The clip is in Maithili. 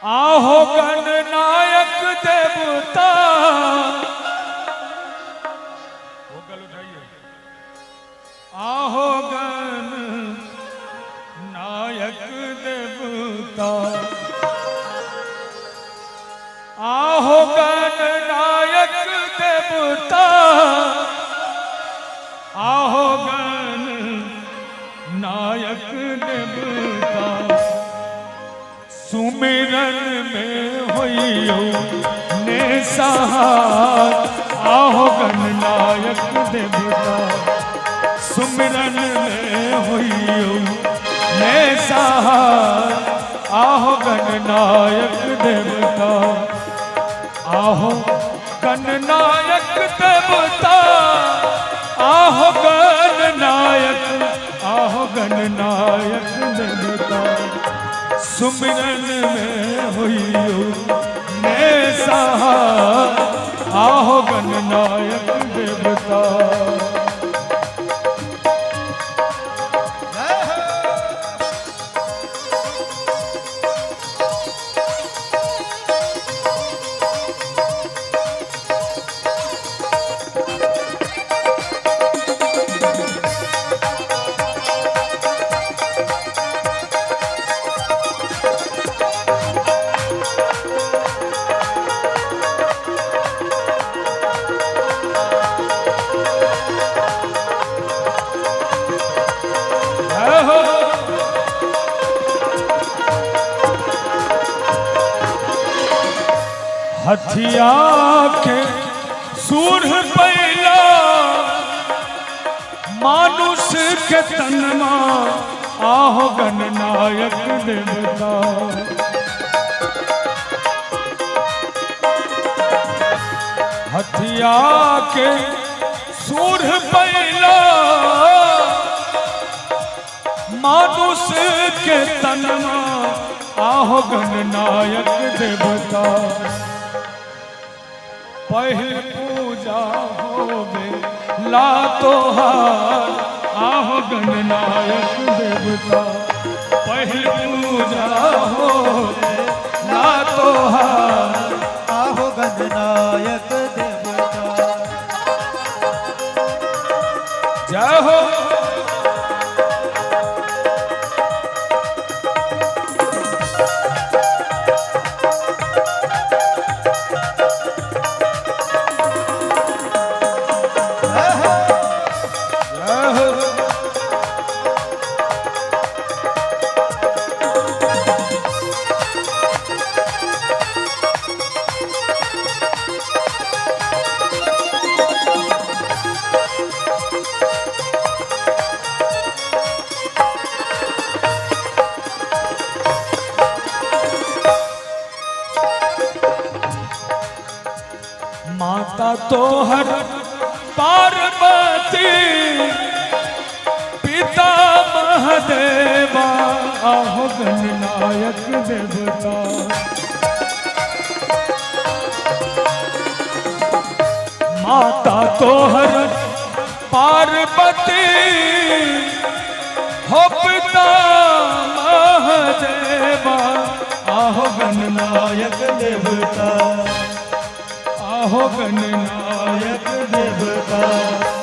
आहो गणनायक देवता। वो गल उठाइए। आहो गण नायक देवता, आहो गणनायक देवता, आहो गण नायक देवता। सुमिरन में होइयो ने सहाय, आहो गणनायक देवता। सुमिरन में होइयो ने सहाय, आहो गणनायक देवता। आहो गणनायक देवता, आहो गणनायक, आहो गणनायक देवता। सुमिरन में होइयो ने सहाय, आहो गणनायक देवता। जय हो। जय हो। हथिया के सूर पैला मानुष के तनमा, आहो गणनायक देवता। हथिया के सूर पैला मानुष के तनमा, आहो गणनायक देवता। पहिल पूजा होवे ला तोहार, आहो गणनायक देवता। पहिल पूजा होवे ला तोहार, आहो गणनायक देवता। जय हो। जय हो। जय हो। माता तोहर पार्वती, पिता महादेवा, आहो गणनायक देवता। माता तोहर पार्वती, हो पिता महादेवा, आहो गणनायक देवता। आहो गणनायक देवता।